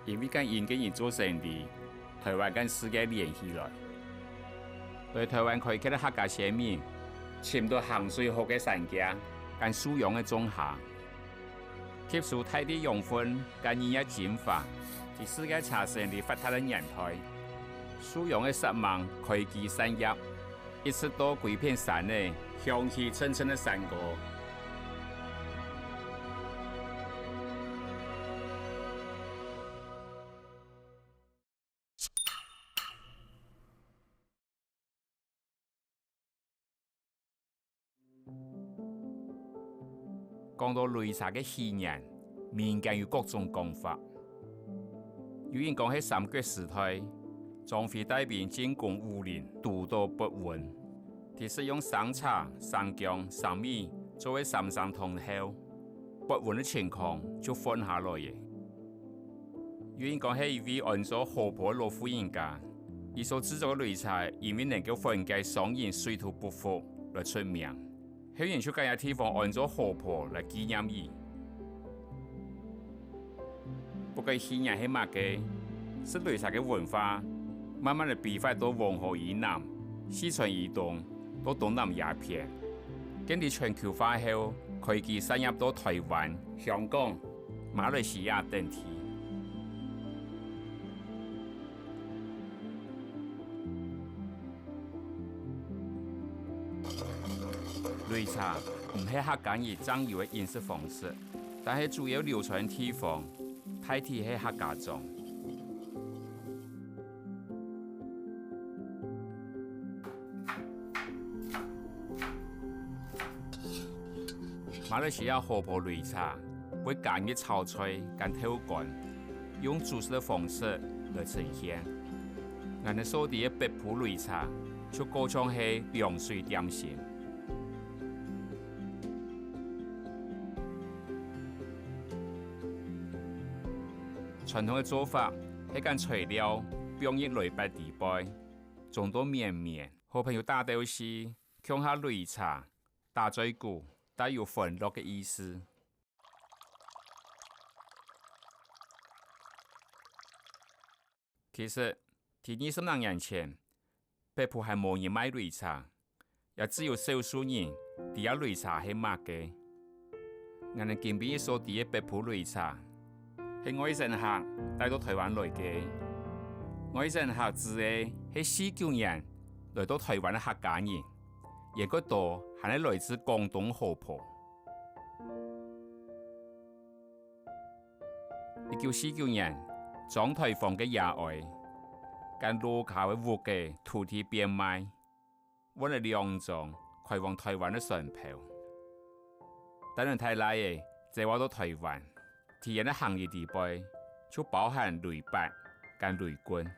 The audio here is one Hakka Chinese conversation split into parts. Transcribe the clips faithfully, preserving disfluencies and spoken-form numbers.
因為跟印个人做生理，臺灣跟世界連起來。來臺灣開墾个客家先民，尋到行水好个山徑，跟樹秧个種下，吸收大地養分，跟日夜精華，在世界茶生理發達个年代，樹秧个煞猛開枝散葉， 一直到歸片山仔，香氣陣陣个山歌。講到擂茶个起源，民間有各種講法。有人講係三國時代，張飛帶兵進攻武陵，堵到發瘟， 佢就用生茶、生薑、生米做个三牲湯後，發瘟个情況就緩下來了。有人講係一位安做何婆个老婦人家，佢所製作个擂茶因為能夠緩解傷人水土不服來出名，後人就將這地方安做何婆來紀念佢。 不管起源係麼个，食擂茶个文化，慢慢仔飛發到黃河以南、四川以東，到東南亞片，建立全球化後，開枝散葉到臺灣、香港、馬來西亞等地。 擂茶毋係客家人正有个飲食方式，但係主要流傳个地方，大體係客家庄。馬來西亞何婆擂茶會加入炒菜跟豆乾，用主食个方式來呈現。 𠊎等所知个北埔擂茶，就較像係涼水點心。傳統个做法係將材料放入擂缽裡背，裝到綿綿，好朋友打鬥敘，共下擂茶、打嘴鼓，帶有歡樂个意思。 其實，在二十零年前，北埔還無人賣擂茶，也只有少數人知這擂茶係麼个。𠊎等今晡日所知个北埔擂茶，係外省客帶到臺灣來个。外省客指个係四九年來到臺灣个客家人，也較多還係來自廣東何婆。 一九四九年，張臺芳个爺哀，將老家个屋个土地變賣，換了兩張開往臺灣个船票。帶等大倈仔走啊到臺灣，在佢个行李裡背，就包含擂缽跟擂棍。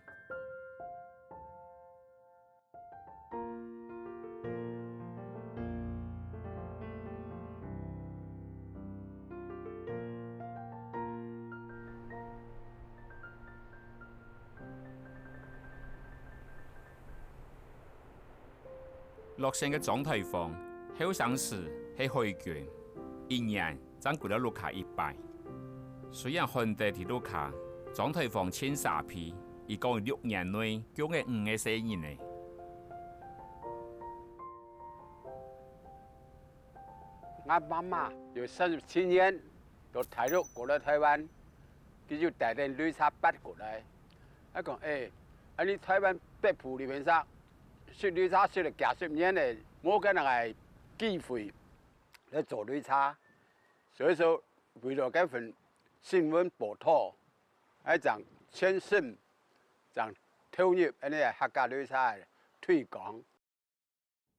落線个張臺芳，後生時係海軍，一年 正歸到屋下一擺。雖然寒得在屋下，張臺芳盡沙鼻，佢講六年內降仔五個細人仔。𠊎媽媽有三十七年到大陸過來臺灣，佢就帶等擂茶缽過來。佢講：「欸，𠊎俚臺灣北埔這片上，食擂茶食了幾十年了，無恁樣个機會來做擂茶。」 所以說，為了該份新聞報導，愛正全心正投入恁呢客家擂茶个推廣。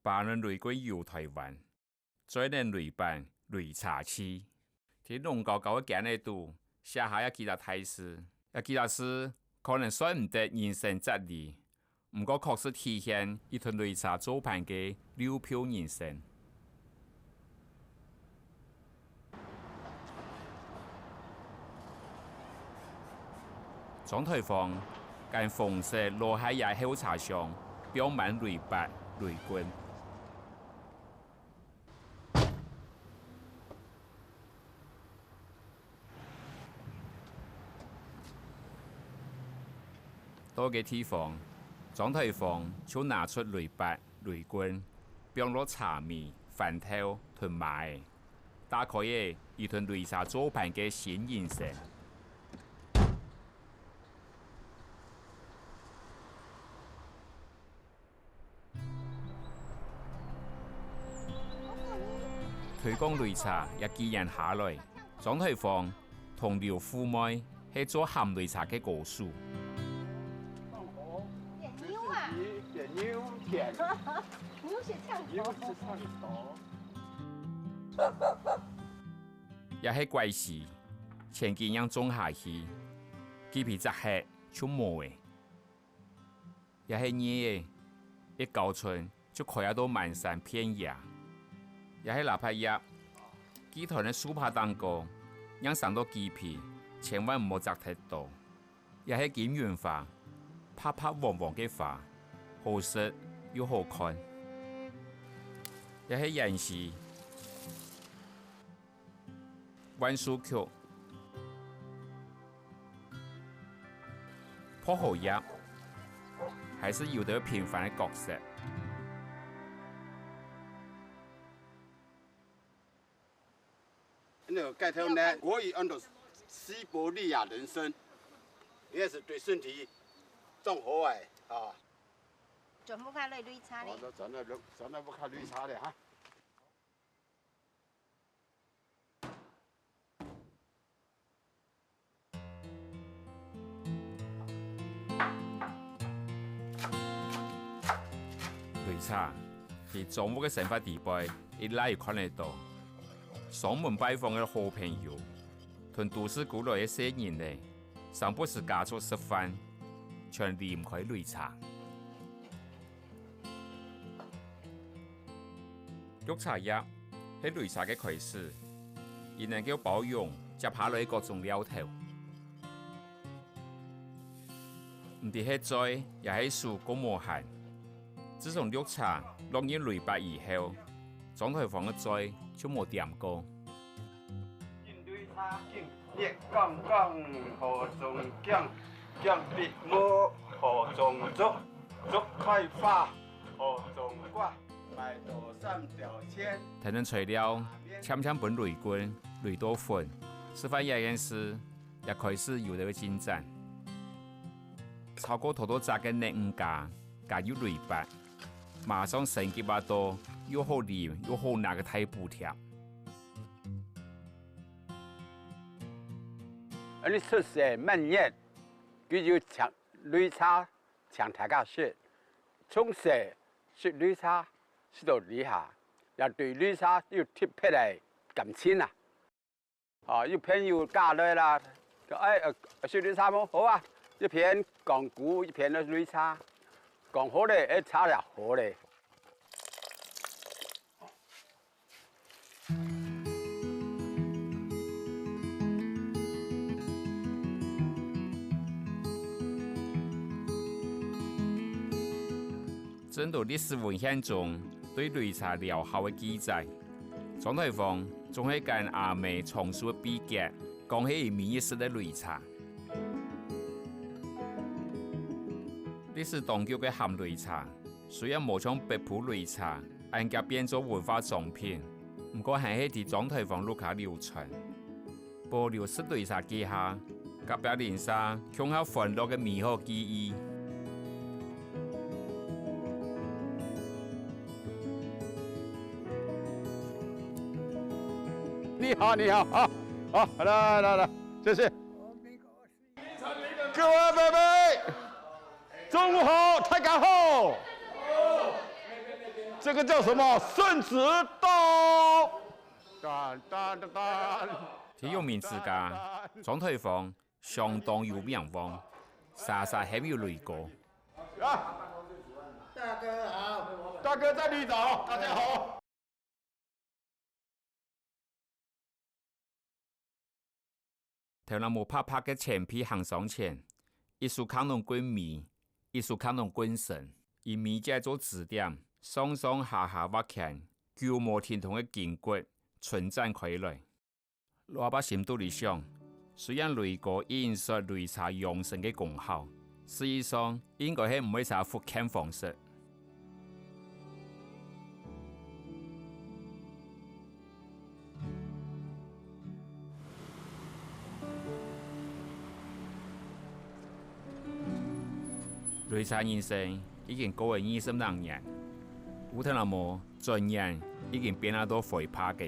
把人擂棍遊臺灣，嘴人擂盤擂茶器。在濃膏膏个間仔肚，寫下這幾隻大字，這幾隻字可能算毋得人生哲理， 毋過確實體現一頓擂茶做盤个溜票人生。張臺芳，將紅色老鞋仔後車廂，放滿擂缽、擂棍。到該地方，張台芳就拿出雷耙、雷棍，放落茶米、番豆同麻仔，打開仔，佢同擂茶做伴个新人生。 推廣擂茶這幾年下來，張台芳同劉富妹係做鹹擂茶个高手。點牛啊！點牛，點。牛是唱歌。牛是唱歌。也係怪事，前幾年種下去，幾皮摘忒就無了。 也係葉仔，一交春就開啊到滿山遍野。也係抐菝葉，寄斷个樹杈頂高，正生到幾皮，千萬毋好摘忒多。也係金銀花，白白黃黃个花，好食又好看。也係芫荽， 萬壽菊、薄荷葉，還係有兜平凡个角色。那個蓋頭呢，國語安到西伯利亞人參，也是對身體正好欸，啊。全部較來擂茶咧。哦，那咱那，咱那不較擂茶咧哈。 擂茶，在庄屋个生活裡背，一拉就看得到。上門拜訪个好朋友，同都市過來个細人仔，常不時家族食飯，全離毋開擂茶。 綠茶葉係擂茶个開始，佢能夠包容接下來各種料頭。毋知係嘴也係手過無閒，自從綠茶落入擂耙以後，張台芳个嘴就無恬過。敬擂茶敬，月光光，河中江，江碧木，河中竹，竹開花。 河中瓜，賣到三條錢。跈等材料，漸漸分擂棍擂到粉，示範這件事也開始有兜仔進展。炒過頭到炸个嫩魚胛，加入擂耙，馬上升級啊到又好啉又好拿个大補帖。恁呢出世滿月，佢就請擂茶 請大家食。從細食擂茶，食到這下，也對擂茶有特別个感情啊！哦，有朋友嫁來啦，講：「哎，呃，食擂茶無？」「好啊！」一片講古，一片个擂茶，講好咧，哎，茶也好咧。 真多歷史文獻中對擂茶療效个記載，張台芳總係揀阿姆長壽个祕訣，講係佢每日食个擂茶。歷史當久个鹹擂茶，雖然無像北埔擂茶恁遽變做文化商品， 毋過還係在張台芳屋下流傳，保留食擂茶這下，隔壁鄰舍共下歡樂个美好記憶。你好，你好，好，好，來，來，來，謝謝。 各位伯伯，中午好，大家好。這個叫什麼？聖旨到。當當當當。在永明之家，張台芳相當有名望，儕儕喊佢擂哥。啊，大哥好。大哥在裡頭，大家好。 頭那毛白白个前輩行上前，一手擎等棍尾，一手擎等棍身，以尾節做支點，上上下下劃圈，久無停動个筋骨伸展開來。老阿伯心肚裡想，雖然擂哥引述擂茶養生个功效，實際上，應該係毋會使福建方式。 擂茶人生已經過了二十零年，烏藤阿毛轉眼已經變啊到灰白个。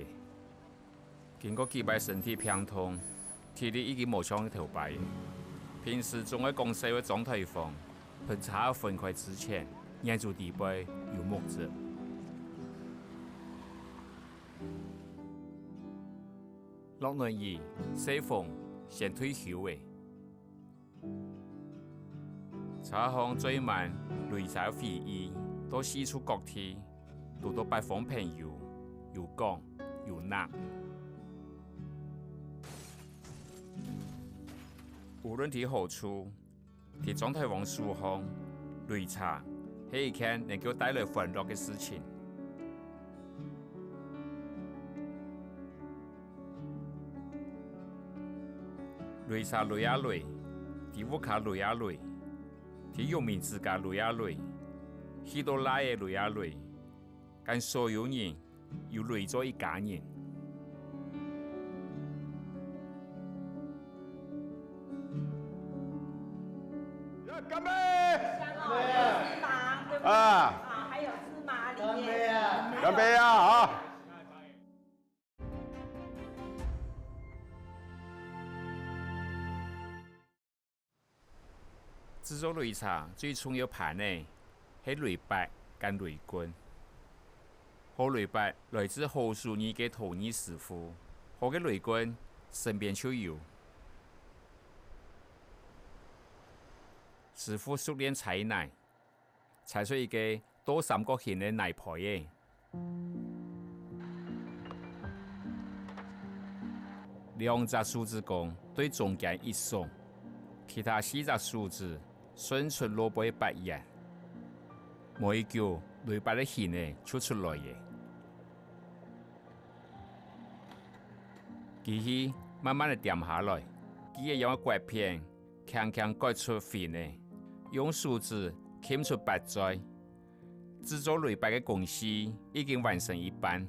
經過幾擺身體病痛，體力已經無像頭擺。平時總愛講笑个張台芳，同茶分開之前，眼珠底背有目汁。落暖雨，細風先退休了。 車項載滿擂茶个回憶，到四處各地，堵到八方朋友，有講有鬧。無論在何處，在張台芳手項，擂茶係一件能夠帶來歡樂个事情。 擂茶擂啊擂，在屋下擂啊擂，在玉米子家擂啊擂，去到哪仔擂啊擂，跟所有人又擂做一家人。乾杯！香哦，有芝麻，對不對？啊。啊，還有芝麻裡面。乾杯啊！乾杯啊！好。 製作擂茶最重要伴个係擂缽跟擂棍。好擂缽來自好手藝个陶藝師傅，好个擂棍身邊就有。師傅熟練搓泥，搓出一個倒三角形个泥胚仔。 兩隻手指公對中間一送，其他四隻手指順出外背八圓，無幾久，擂缽个形仔就出來了。機器慢慢仔恬下來，鋸仔用个刮片輕輕刮出痕仔，用手指撳出缽嘴。 製作擂缽个工序已經完成一半。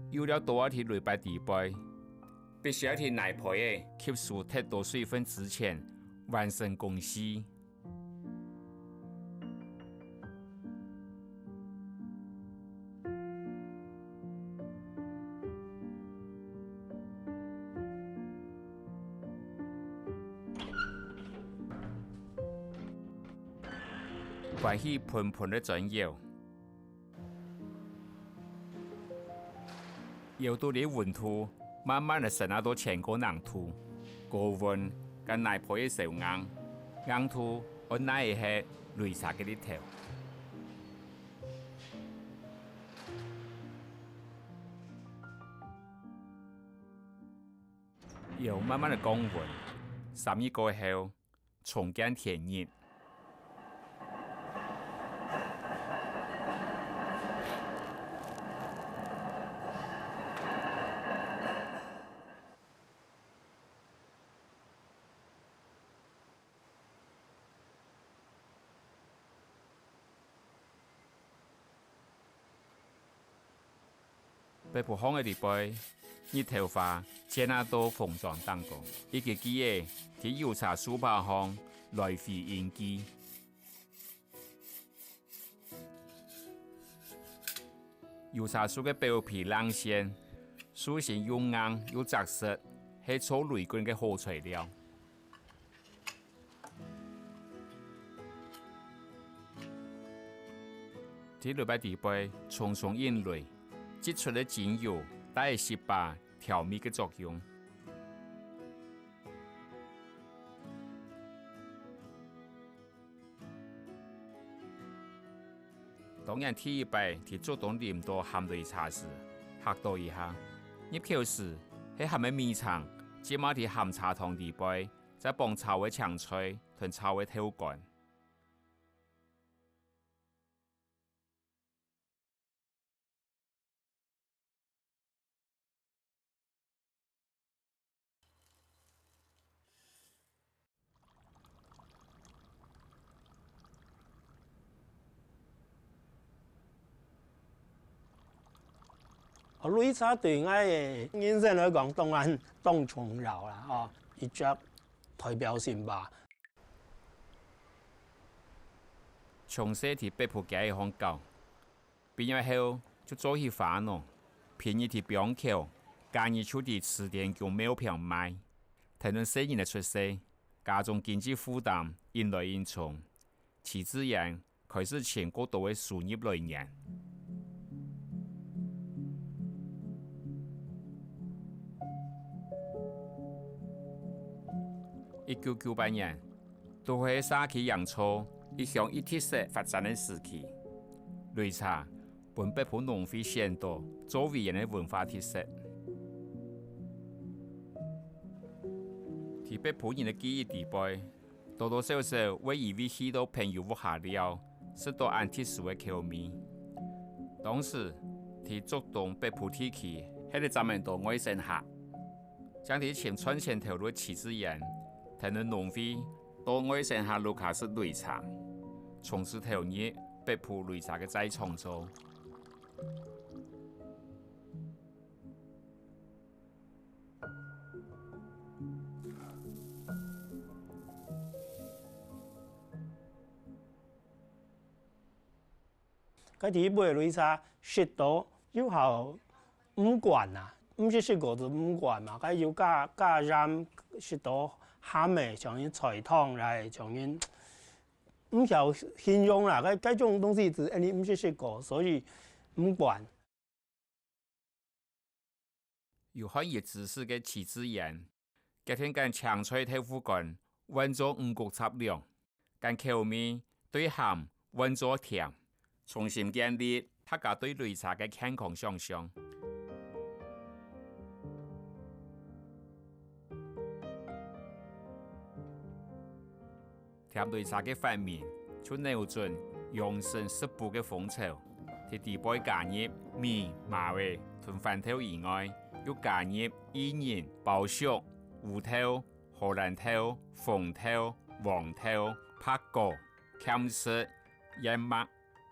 有了刀仔在擂缽底背，必須愛在泥胚仔吸收忒多水分之前完成工序。 擐起歕歕个磚窯，窯肚裡溫度慢慢仔升啊到千過零度，高溫將泥胚燒硬，硬度愛耐仔核擂茶个力頭。 窯慢慢仔降溫，三日過後，重見天日。 北部巷仔裡背，日頭花濺啊到紅磚頂高，一支鋸仔在油茶樹把項來回引鋸。油茶樹个表皮零線，樹身又硬又紮實，係做擂棍个好材料。 在擂缽底背重重引擂，擠出个精油帶來十八調味个作用。當然第一擺在竹東啉著鹹擂茶時，嚇著一下。入口時係鹹个米腸，浸啊在鹹茶湯底背，再傍炒个青菜同炒个豆乾。擂茶對𠊎个人生來講，當然當重要啦，吼，一隻代表性吧。從細在北埔街項搞，畢業後就做起花農，平日在庄口，假日就在慈天宮廟坪賣。跈等細人仔出世，家中經濟負擔緊來緊重，徐志遠 開始尋較多个收入來源。一九九八年，都係社區營造一鄉一特色發展个時期，擂茶分北埔農會選到做委員个文化特色。在北埔人个記憶裡背， 多多少少會以為去到朋友屋下尞，食到恁特殊个口味。當時，在竹東北埔地區，係一隻滿多外省客。正在尋賺錢頭路个徐志遠，跈等農會到外省客屋下食擂茶，從此投入北埔擂茶个再創造。 該第一杯擂茶食到有效毋慣啊，毋識食過就毋慣嘛。該有加，加鹽，食到鹹个，像人菜湯來，像人毋曉形容啦。該，該種東西就恁呢毋識食過，所以毋慣。 有漢醫知識个徐志遠，決定將青菜豆腐乾換做五穀雜糧，將口味對鹹換做甜，重新建立大家對擂茶个健康想像。 甜擂茶个發明，就扭轉養生食補个風潮，在底背加入米、麻仔同番豆以外，又加入薏仁、包粟、烏豆、荷蘭豆、紅豆、黃豆、白果、芡實、燕麥、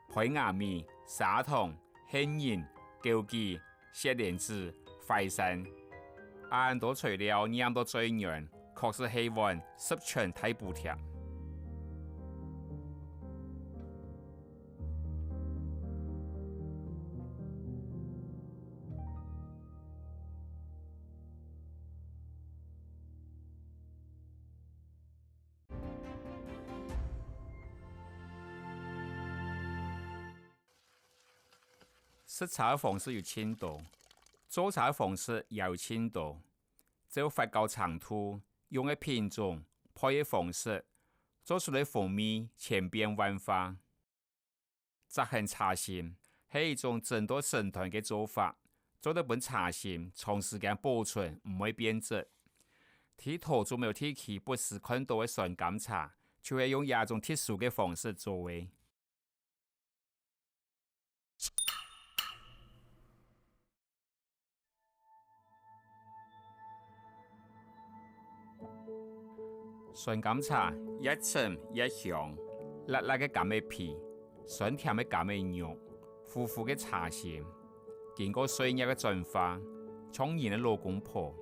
胚芽米、砂糖、杏仁、枸杞、 雪蓮子、淮山。恁多材料撿到嘴軟，確實係碗十全大補帖。 食茶个方式有盡多，做茶个方式也有盡多。照發酵程度、用个品種、焙个方式，做出來風味千變萬化。摘墾茶心係一種真到身段个做法，做得分茶心長時間保存，毋會變質。在桃竹苗地區不時看到个酸柑茶，就係用這種特殊个方式做个。 酸柑茶越陳越香，辣辣个柑仔皮，酸甜个柑仔肉，苦苦个茶心，經過歲月个轉化，像人个老公婆，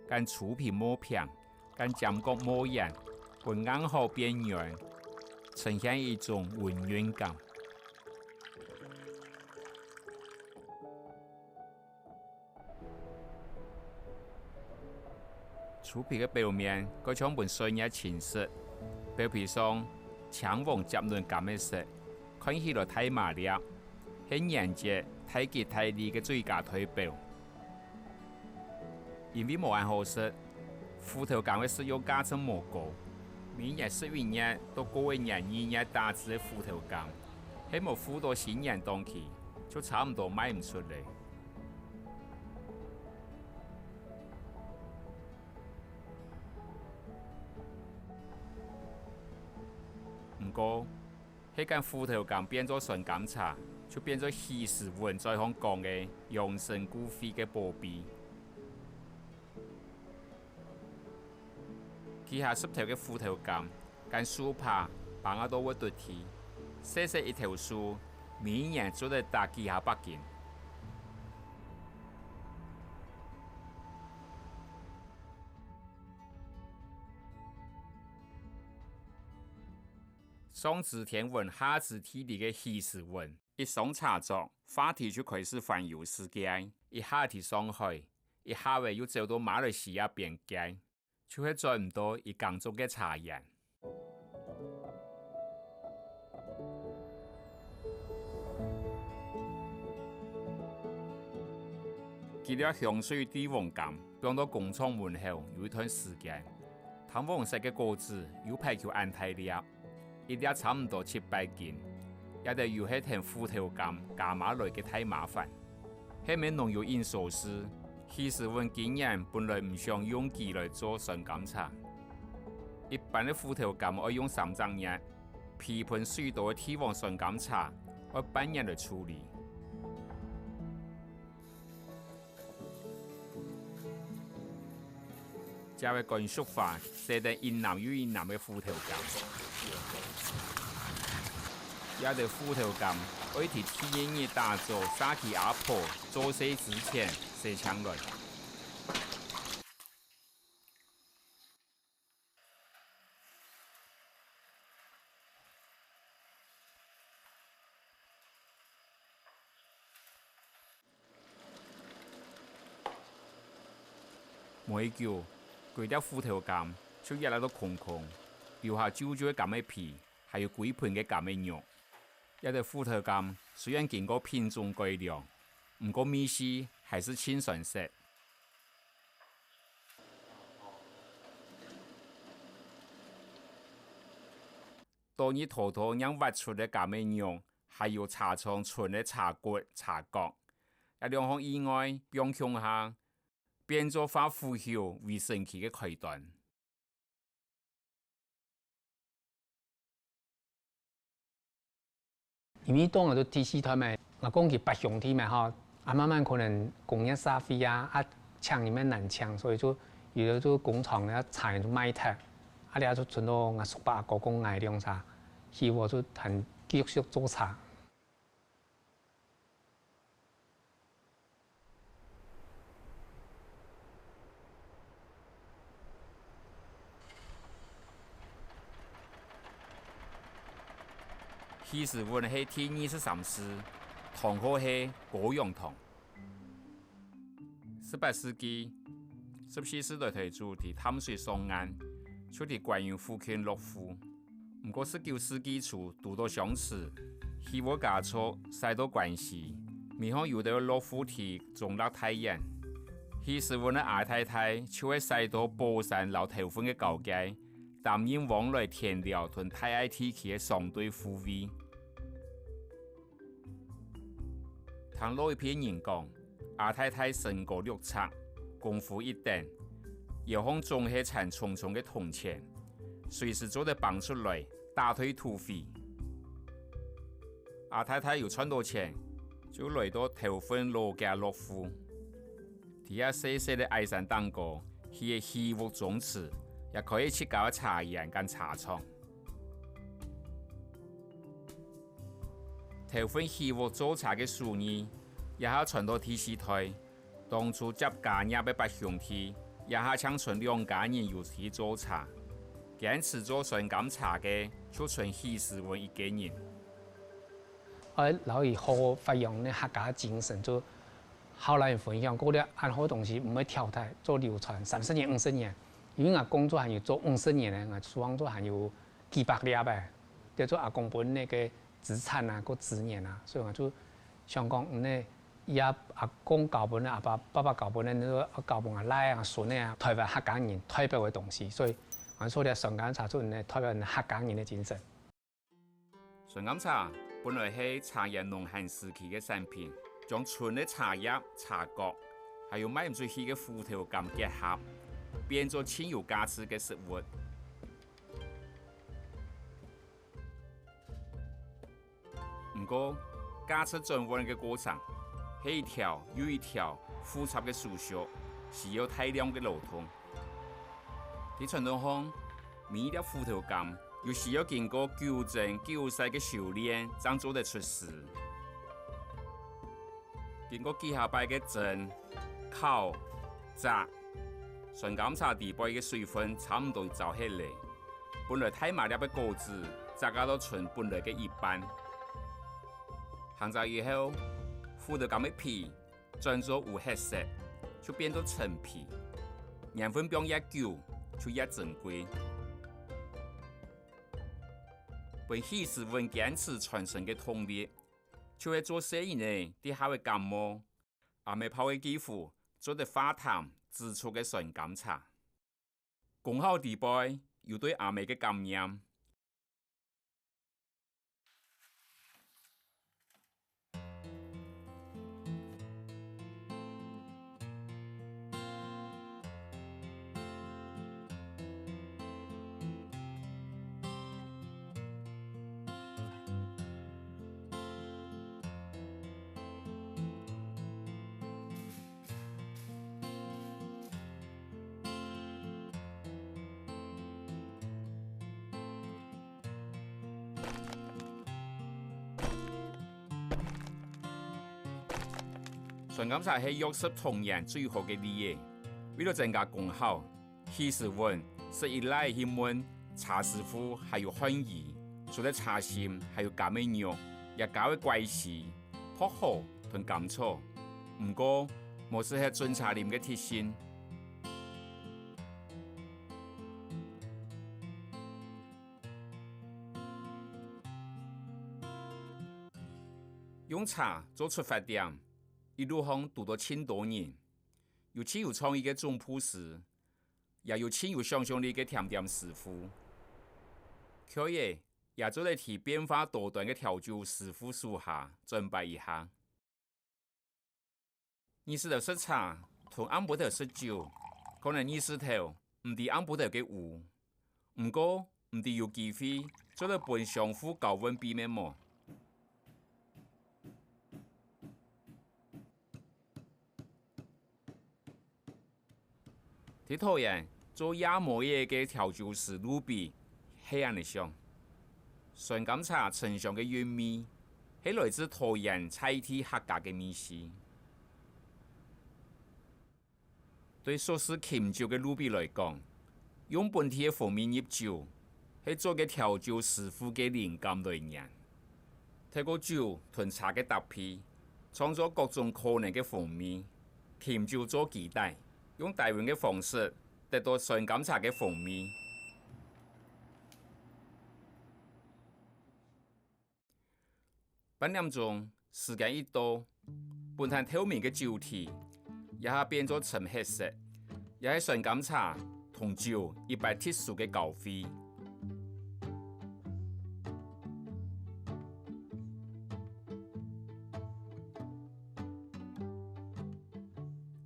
敢粗皮磨平，敢尖角磨圓，分硬殼變軟，呈現一種溫潤感。 粗皮个表面蓋像分歲月侵蝕，表皮上青黃夾嫩柑仔色，看起來大麻粒，係年節大吉大利个最佳代表。因為無恁好食，芋頭柑个食用價值無高，每年十一月到過个年二月打制个芋頭柑，係無芋到新年檔期，就差毋多賣毋出了。 毋過，係將芋頭柑變做酸柑茶，就變做許淑文嘴項講个養生固肺个寶貝。 幾下十頭个芋頭柑，將樹椏挷啊到會突起，細細一頭樹，每年做得打幾下百斤。上知天文，下知地理个許時文，一上車桌，話題就開始環遊世界。一下在上海，一下仔又走到馬來西亞邊界，就係轉毋到佢耕種个茶園。 佢這香水帝王柑放到工廠門口有一段時間，淡黃色个果子有排球恁大粒，一粒差毋多七百斤，這兜又係跈芋頭柑加碼來个大麻煩。係毋係農友因所賜，許時文今年本來毋想用佢來做酸柑茶。一般个芋頭柑愛用三隻月， 肥分水多个帝王酸柑茶，愛半年來處理。這位乾熟花，生得一籃又一籃个芋頭柑。這兜芋頭柑愛在第二日打早，社區阿婆做事之前洗淨來。 無幾久，歸垤芋頭柑就壓拉到空空，留下皺皺个柑仔皮，還有歸盆个柑仔肉。這兜芋頭柑雖然經過品種改良，毋過味緒還係盡酸澀。 多日拖拖正挖出个柑仔肉，還有茶廠賰个茶骨、茶角，這兩項意外放共下，變做化腐朽為神奇个開端。 因為當下就第四代嘛，𠊎講佢八兄弟嘛吼，啊慢慢可能工業社會啊，啊請人乜難請，所以就有个就工廠啊，茶園就賣忒，啊這就賰到𠊎叔伯阿哥講𠊎兩儕，希望就還繼續做茶。 許時文係第二十三世，堂號係高陽堂。十八世紀，十四世來台主在淡水上岸，就在觀音附近落戶。 毋過十九世紀初堵著相持，許屋家族徙到關西，尾項有兜落戶在中壢大園。許時文个阿太太就係徙到寶山摎頭份个交界，擔任往來田寮同大愛地區个商隊護衛。 聽老一輩人講，阿太太身高六尺，功夫一等，腰項總係纏重重个銅錢，隨時做得挷出來，打退土匪。阿太太有賺著錢，就來到頭份老家落戶。在這細細个矮山頂高，起个許屋宗祠，也開个自家个茶園摎茶廠。 頭份許屋做茶个手藝，這下傳到第四代。當初接家業个八兄弟，這下淨賰兩家人有在做茶。堅持做酸柑茶个，就賰許時文一個人。愛摎佢好好發揚呢客家精神，就好摎人分享，過了恁好東西毋會淘汰，做流傳三十年、五十年。因為𠊎工作還有做五十年呢，𠊎手項做還有幾百粒个，叫做阿公分个資產啊，過資源啊，所以𠊎就想講，嗯呢，以後阿公交分个，阿爸、爸爸交分个，你就交分𠊎倈啊、孫仔啊，台灣客家人代表个東西，所以𠊎做了酸柑茶，就呢代表客家人个精神。酸柑茶本來係茶園農閒時期个產品，將賰个茶葉、茶角，還有賣毋出去个芋頭柑結合，變做盡有價值个食物。 毋過，價值轉換个過程，係一條又一條複雜个手續，需要大量个勞動。在傳統項，每一粒芋頭柑又需要經過九蒸九曬个修煉，正做得出師。經過幾下擺个蒸、烤、炸，酸柑茶底背个水分差毋多燥忒咧。本來大嫲粒个果子，摘下來伸本來个一半。行走以後，苦到柑个皮轉做烏黑色，就變做陳皮。年份放越久，就越珍貴。分許淑雲堅持傳承个動力，就係做細人仔在校个感冒，阿姆泡个幾壺做得化痰止嗽个酸柑茶。 功效底背有對阿姆个感念。酸柑茶係約束童年最好个禮仔。為了增加功效， 許淑雲十一倈去問茶師傅還有漢醫，除了茶心，還有柑仔肉，也加了枴仔、薄荷同甘草。毋過，無適合斟茶啉个特性。用茶做出發點，一路項堵著盡多人，有盡有創意个總舖師， 也有盡有想像力个甜點師傅。佢兜也做得在變化多端个調酒師傅手下轉擺一下。日時頭食茶，同暗晡頭食酒，可能日時頭毋知暗晡頭个烏，毋過毋知有機會做得分相互交換秘密無？ 在桃園做夜貓仔个調酒師Ruby係恁呢想：酸柑茶沉香个韻味，係來自桃園在地客家个味緒。對熟事琴酒个Ruby來講，用本地个風味入酒， 係做个調酒師傅个靈感來源。透過酒同茶个搭配，創造各種可能个風味。琴酒做基底，用低溫个方式得到酸柑茶个風味。 半點鐘，時間一到，本旦透明个酒體，這下變做深黑色，這係酸柑茶同酒一擺特殊个交會。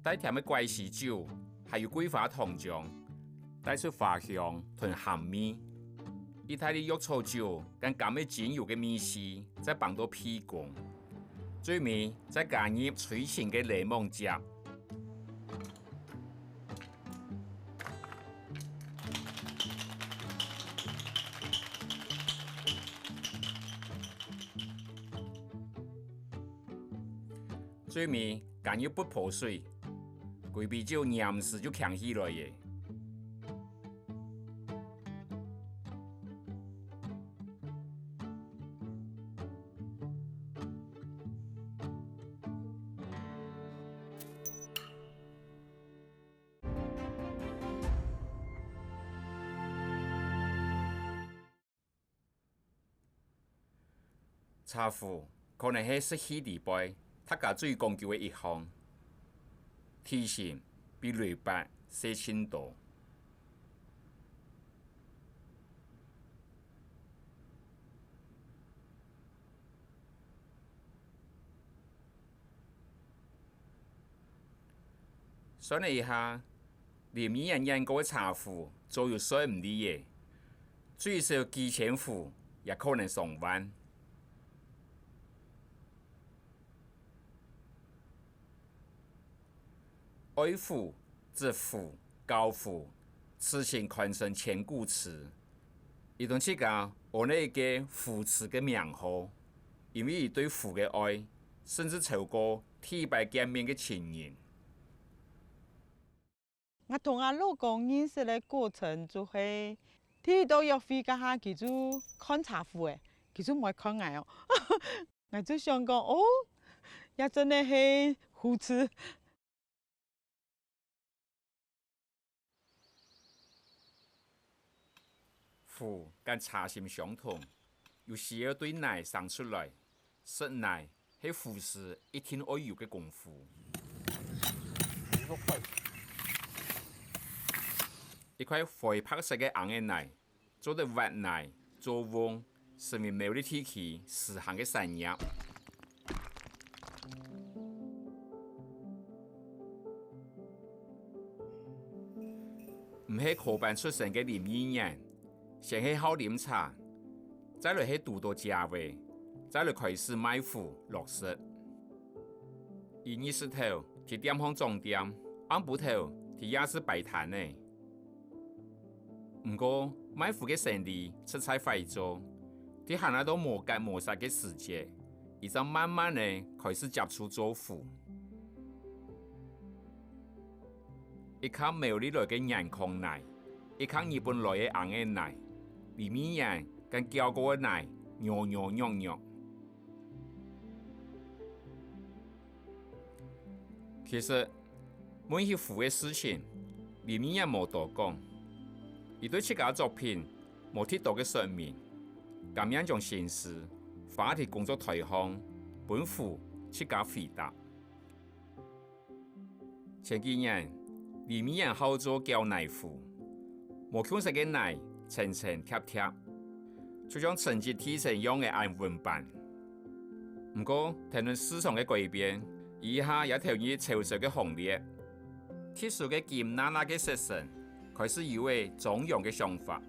帶甜个枴仔酒，還有桂花糖漿，帶出花香同鹹味。 義大利藥草酒跟柑仔精油个味緒，再放到鼻公，最尾再加入催情个檸檬汁。最尾加入不泡水，歸杯酒黏時就擎起來了。 茶壺可能係食器裡背大家最講究个一項，體型比鐳爿細盡多。 算了一下，林議員眼過个茶壺，早有算毋離个，最少幾千壺，也可能上萬。愛壺、執壺、交壺，此情堪稱千古詞。 佢同自家安了一個壺痴个名號，因為佢對壺个愛，甚至超過第一擺見面个情人。𠊎同𠊎老公認識个過程就係第一到約會該下，佢就看茶壺欸，佢就毋會看𠊎哦。𠊎就想講，哦，這真个係胡痴。 壺跟茶心相同，有時愛對泥生出來。識泥係壺師一定愛有个功夫。一塊灰白色个奀仔泥， 做得挖泥、做甕，成為苗栗地區時行个產業。毋係科班出身个林義源，先係好啉茶，再來係堵著食味，再來開始賣壺落食。佢日時頭在店項掌店，暗晡頭在夜市擺攤仔。 毋過，賣壺个生理實在壞做，在還在無結無煞个時節，佢正慢慢仔開始接觸做壺。一垤苗栗來个原礦泥，一垤日本來个奀仔泥，林義源跟攪過个泥，扭扭捏捏。 其實，問起壺个事情，林義源無多講。佢對自家作品無忒多个說明，甘願將心思花在工作臺項，分壺自家回答。 前幾年，林義源好做攪泥壺，無共色个泥層層疊疊，就像層級地層樣仔恁穩板。毋過，聽論市場个改變，佢這下也投入潮州个行列。特殊个金娜娜个色澤，開始有了張揚个想法。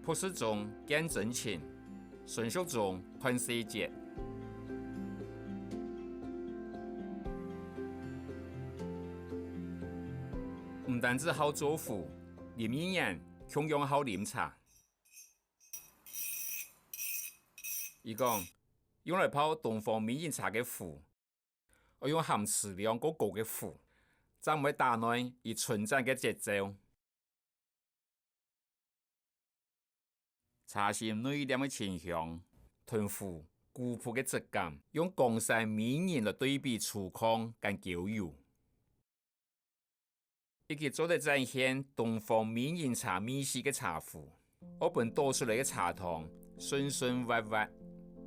樸實中見真情，純熟中看細節。毋單止好做壺，林義源共樣好啉茶。佢講，用來泡東方美人茶个壺，愛用含瓷量較高个壺，正毋會打亂佢伸展个節奏。 茶心內斂个清香，同壺古樸个質感，用江山美人來對比粗獷跟嬌柔。一隻做得展現東方美人茶味緒个茶壺，愛分倒出來个茶湯順順滑滑，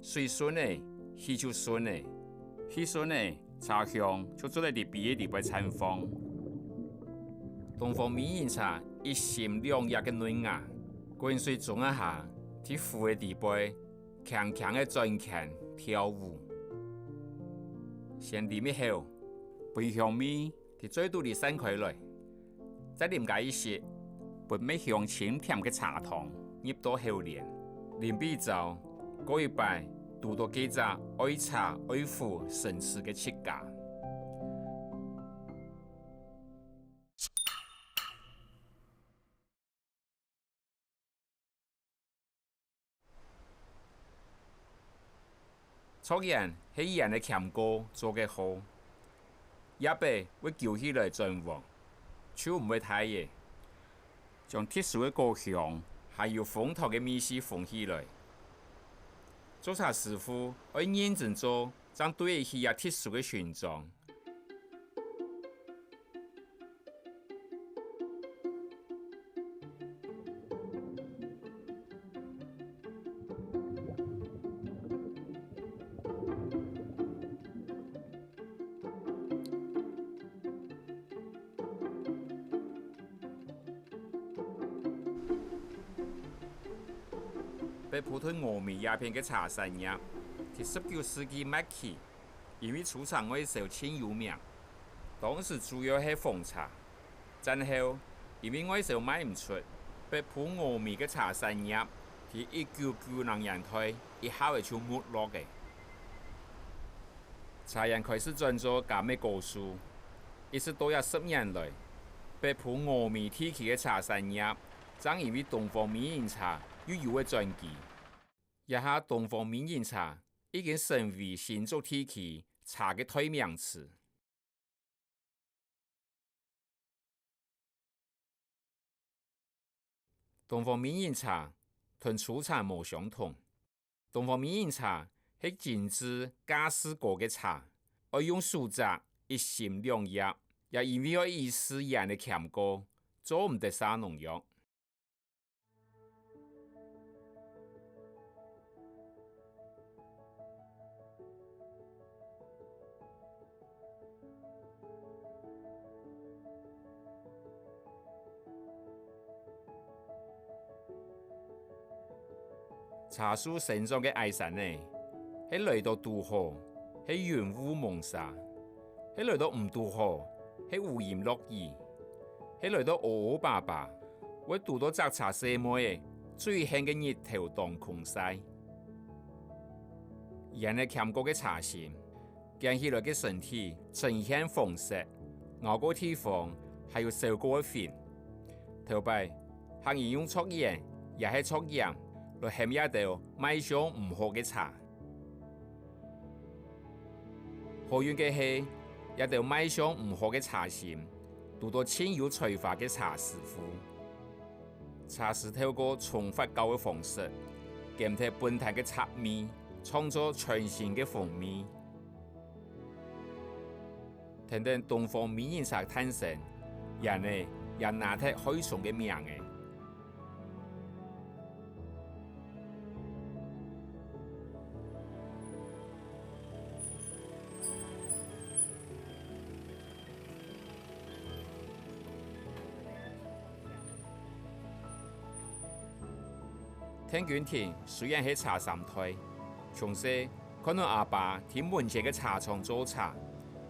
水順了，氣就順了，氣順了，茶香就做得在杯仔裡背綻放。東方美人茶一心兩葉个嫩芽，滾水沖啊下，在壺仔裡背輕輕仔轉圈跳舞。先啉一口，分香味 在嘴肚裡散開來，再啉加一息，分蜜香清甜个茶湯入到口壢。臨別朝，過一擺堵著該隻愛茶愛壺神智个自家。 著然係鉛个鉗過做个好，葉仔會揪起來轉彎，就毋會大了。將特殊个果香還有楓糖个味緒封起來。做茶師傅愛認真做，正對得起這特殊个形狀。 北埔同峨眉這片个茶產業，在十九世紀末期， 因為出產外銷盡有名，當時主要係紅茶。戰後，因為外銷賣毋出，北埔峨眉个茶產業在一九九零年代一下仔就沒落了。茶園開始轉做柑仔果樹，一直到這十年來，北埔峨眉地區个茶產業正因為東方美人茶又有了轉機。這下東方美人茶 已經成為新竹地區茶个代名詞。東方美人茶同粗茶無相同。東方美人茶係精緻價數高个茶，愛用手摘一心兩葉，也因為愛抑制菸个甜過，做毋得灑農藥。 茶樹生長个矮山仔，係來到堵好，係雲霧濛沙；係來到毋堵好，係烏陰落雨；係來到烏烏巴巴，會堵到摘茶細妹仔最恨个日頭當空曬。菸仔甜過个茶心， 見起來个身體呈現紅色，咬過地方還有燒過个痕。頭擺，客人用著菸也係著鹽來喊這兜賣相毋好个茶。好運个係，這兜賣相毋好个茶心，堵到盡有才華个茶師傅。 茶師透過沖發酵个方式，減忒本旦个雜味，創造全新个風味。跈等東方美人茶誕生，菸仔也拿忒海蟲个名仔。 鄧君廷雖然係茶三代，從細看到阿爸在門前个茶廠做茶，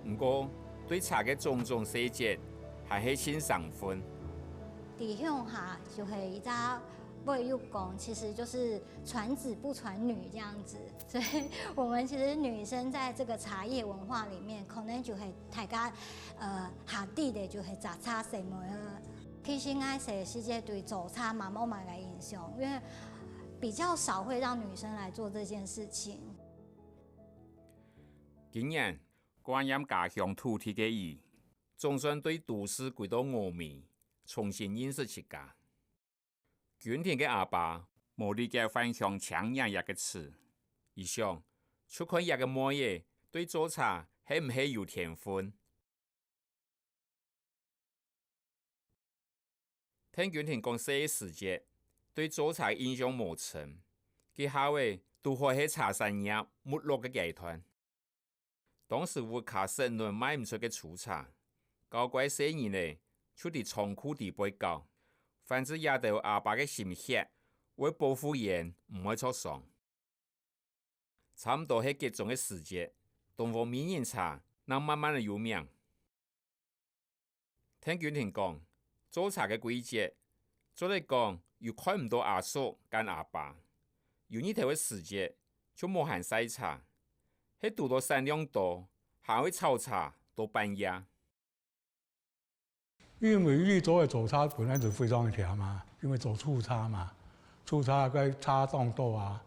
毋過對茶个種種細節還係盡生份。在鄉下就係一隻 會有講，其實就是傳子不傳女這樣子，所以我們其實女生在這個茶葉文化裡面，可能就會大家，呃，下底的就係摘茶細妹啊。其實𠊎細時節對做茶嘛無麼个印象，因為比較少會讓女生來做這件事情。今年，掛念家鄉土地个佢，總算對都市歸到峨眉，重新認識自家。 君廷个阿爸無立刻還鄉親仰仰个詞，佢想，就看這個妹仔對做茶係毋係有天分。鄧君廷還細个時節，對做茶个印象無深，該下仔堵好係茶產業沒落个階段。 當時屋下食卵賣毋出个粗茶，交關細人仔就在倉庫底背搞，反正這兜阿爸个心血會保護𠊎毋會著傷。差毋多係結種个時節，東方美人茶正慢慢仔有名。 鄧君廷講，做茶个季節，做得講又看毋到阿叔跟阿爸，有日頭个時節就無閒曬茶，係堵到產量多，還會炒茶到半夜。因為你做个做茶本來就非常个忝啊，因為做粗茶嘛，粗茶个茶當多啊，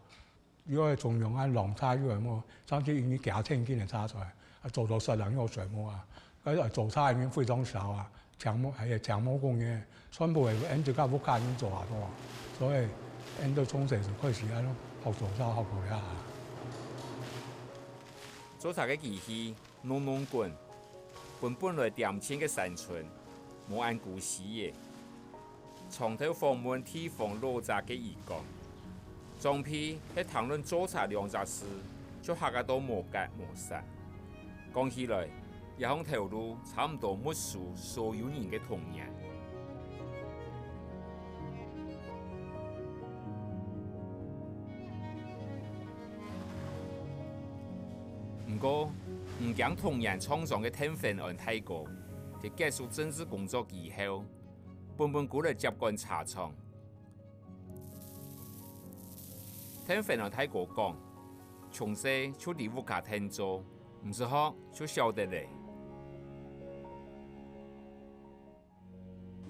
又愛中央啊，弄茶又愛麼，甚至因為幾千斤个茶出來，啊，做到煞冷又全部啊，啊，做茶因為非常少啊，請無，還有請無工个，全部係𫣆兜自家屋下人做啊，對吧？所以𫣆兜從細就開始啊，學做茶學到這下。做茶个機器 攏攏滾，分本來恬靜个山村無恁孤栖咧。長透訪問地方老者个佢講，長輩係談論做茶兩隻字，就嚇啊到無結無煞。講起來，這項頭路差毋多沒收所有人个童年。 毋過，毋驚童年創傷个鄧芬安大哥，在結束政治工作以後，本本歸來接管茶廠。鄧芬安大哥講，從細就在屋下𢯭做，毋識學就曉得咧。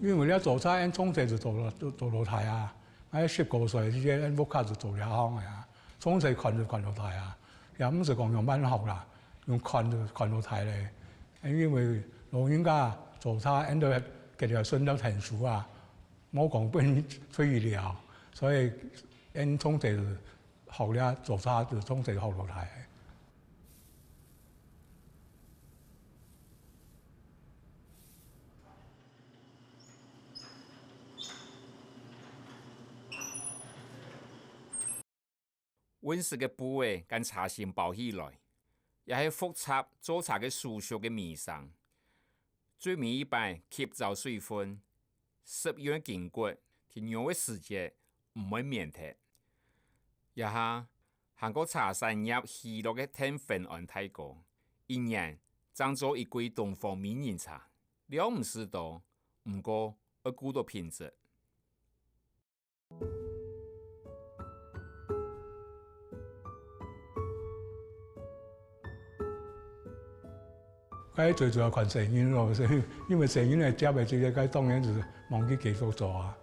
因為這做茶，𫣆從細就做到，做，做到大啊。𠊎十過歲時節，𫣆屋下就做這行个啊。從細看就看到大啊，也毋係講用慢學啦，用看就看到大咧。因為老人家做茶，𫣆兜結了順了𢯭手啊。無講分人催了，所以𠊎從細學了做茶，就從細學落來。 溫室个布仔將茶心包起來，也係複雜做茶个手續个尾聲。最尾一擺吸燥水分，濕潤个筋骨，停留个時節毋會綿忒。這下，行過茶產業起落个天分安大哥，一年正做一季東方美人茶，量毋使多，毋過愛顧到品質。 該最主要看細人咯，因為細人仔接个這个，該當然係望佢繼續做啊。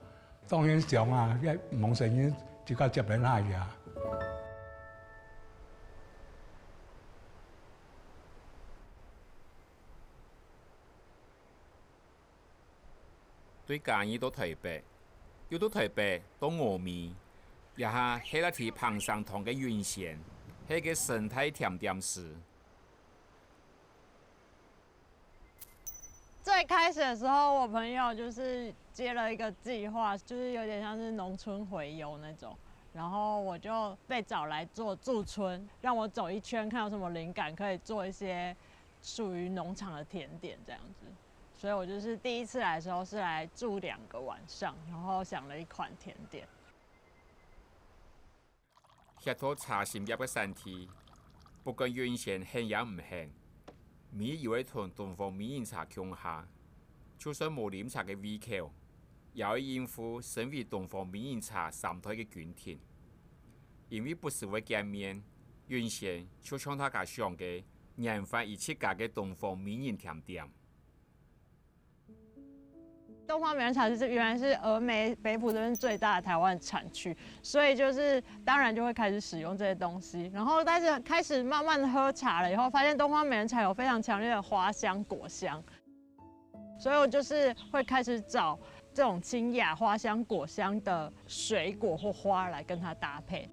當然想啊，愛望細人自家接等下去啊。 對嘉義到臺北，又到臺北到峨眉，這下歇辣在彭城堂个允仙，係个生態甜點師。最開始的時候，我朋友就是接了一個計劃，就是有點像是農村回遊那種，然後我就被找來做駐村，讓我走一圈，看有什麼靈感可以做一些屬於農場的甜點這樣子。所以我就是第一次來的時候是來住兩個晚上，然後想了一款甜點。 歇到茶心葉个產地，不管允仙肯也毋肯，每日愛同東方美人茶共下，就算無啉茶个胃口，也愛應付身為東方美人茶三代个君庭。因為不時會見面，允仙就像大家想个，研發佢自家个東方美人甜點。 東方美人茶是原來是峨眉北埔這邊最大的台灣產區，所以就是當然就會開始使用這些東西，然後但是開始慢慢喝茶了以後，發現東方美人茶有非常強烈的花香、果香，所以我就是會開始找這種清雅花香、果香的水果或花來跟它搭配。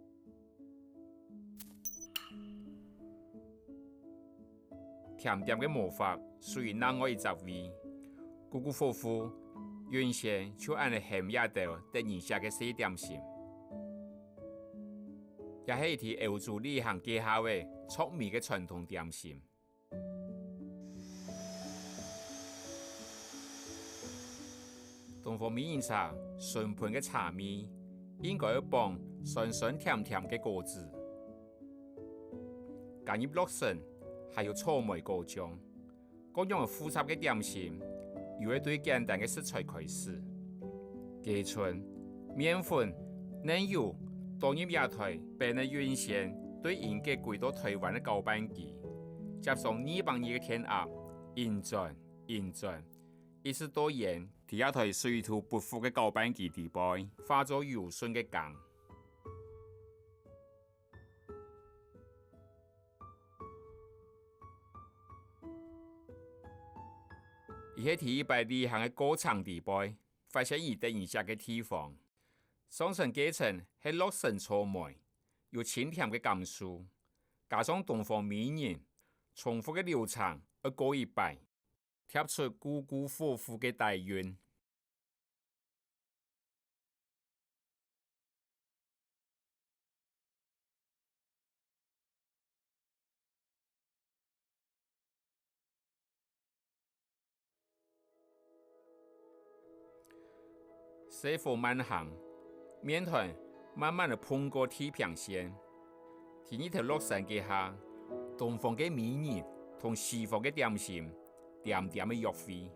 甜點个魔法屬於另外一隻味，古古火烌，允仙就恁呢喊這兜得人惜个細點心。也係在歐洲旅行該下仔著迷个傳統點心。 東方美人茶純品个茶味，應該愛傍酸酸甜甜个果子，加入洛神，還有草莓果醬，各樣个複雜个點心，又愛對簡單个食材開始。雞春、麵粉、奶油，倒入這台，變成允仙對英國歸到台灣个攪拌機，接上二百二个電壓，運轉、運轉， 一直到煙，在這台水土不服个攪拌機底背，化做柔順个麴。佢係第一擺旅行个過程底背，發現佢得人惜个地方。上層該層係洛神草莓，有清甜个感受，加上東方美人，重複个流程愛過一擺。 疊出古古火烌个底蘊。細火慢行，麵團慢慢仔膨過地平線。第二頭落山該下，東方个美人同西方个點心，點點仔約會。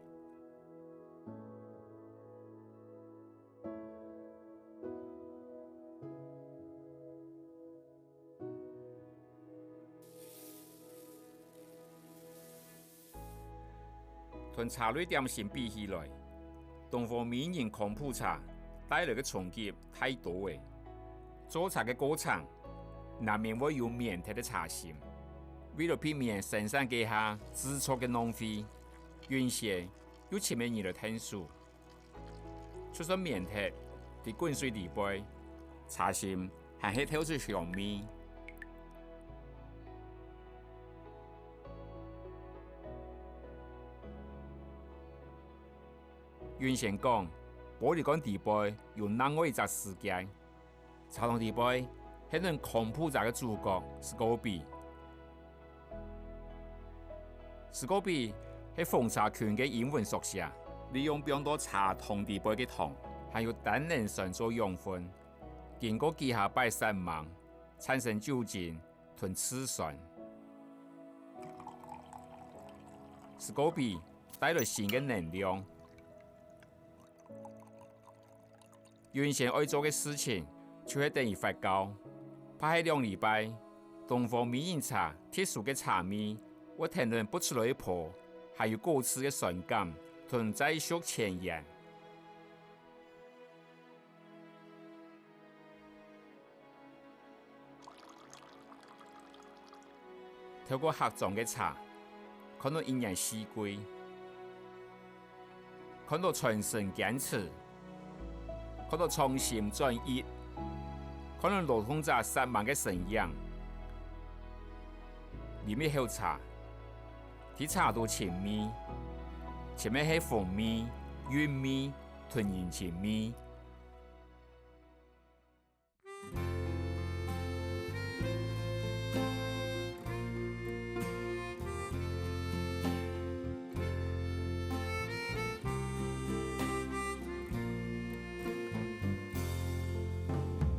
同茶類點心比起來，東方美人康普茶帶來个衝擊太多了。做茶个過程，難免會有綿忒个茶心。為了避免生產該下製作个浪費，允仙又請了人來𢯭手。就算綿忒，在滾水裡背，茶心還係透出香味。雲仙講，玻璃罐裡背有另外一隻世界。 茶湯裡背，係恁恐怖个主角，斯科比。斯科比係紅茶菌个英文縮寫，利用放到茶湯裡背个糖，還有單寧酸做養分，經過幾下擺殺蠓，產生酒精同醋酸。斯科比帶來新个能量。 雲仙愛做个事情，就係等佢發酵，怕係兩禮拜，東方美人茶特殊个茶味，會跈等發出來个泡，還有果子个酸感同再續前緣。透過客庄个茶，看到一年四季， 看到傳承堅持，看到創新轉異，看到勞動者煞猛个身影。啉一口茶，在茶肚尋味，尋个係風味、韻味同人情味。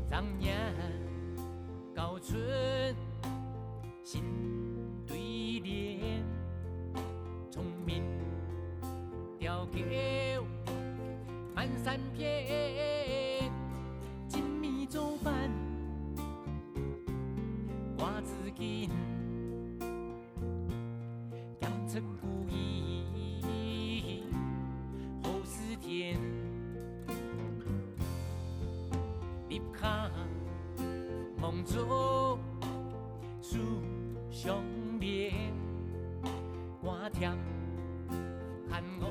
正月交春新對聯，聰明調狗滿山遍，精米做伴掛紫金。 兼出故意好事天，立下望著樹上邊，掛貼看我